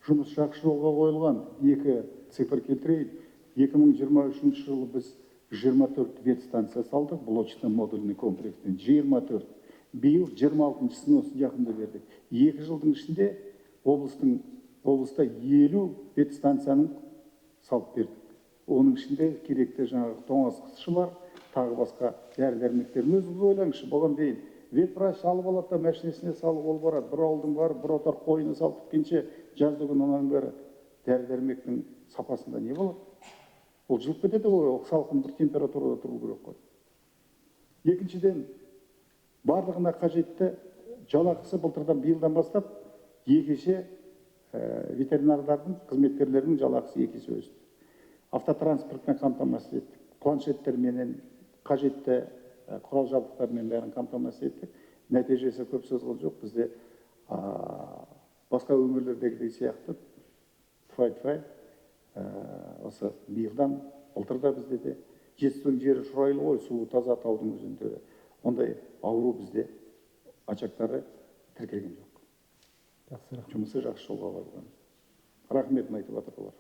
Жұмыс жақсы жолға қойылған. Екі цифр келтірейін. 2023 жылы біз 24 ветстанция салдық, блочно-модульный комплекспен 24. Биыл 26-шысын осы жақында бердік. 2 жылдың ішінде облыста 50 ветстанцияның салып бердік. Оның ішінде керекті жаңағы тоңазытқышы бар, тағы басқа дәрі дәрмектер. Өзіңіз ойлаңызшы, бұған дейін ветврач алып алады да, машинесіне салып, ол барады бір ауылдың барып, бір отар қойына салып біткенше, жазды күні ананың бәрі дәрі дәрмектің сапасында не болады? Ол жылып кетеді ғой, ол салқын бір температурада тұру керек қой. Екіншіден, барлығына қажетті жалақысы былтырдан, биылдан бастап екі есе, ветеринарлардың, қызметкерлердің жалақысы екі есе өсті. Автотранспортпен қамтамасыз еттік, планшеттерменен, қажетті құрал жабдықтармен бәрін қамтамасыз еттік. Нәтижесі көп созылған жоқ, бізде басқа өңірлердегідей сияқты тфай тфай осы биылдан, былтыр да бізде де, Жетісудың жері шұрайлы ғой, суы таза, таудың өзендері, ондай ауру бізде очагтары тіркелген жоқ. Жақсы, рахмет. Жұмысы жақсы жолға қойылған, рахметін айтып жатыр олар.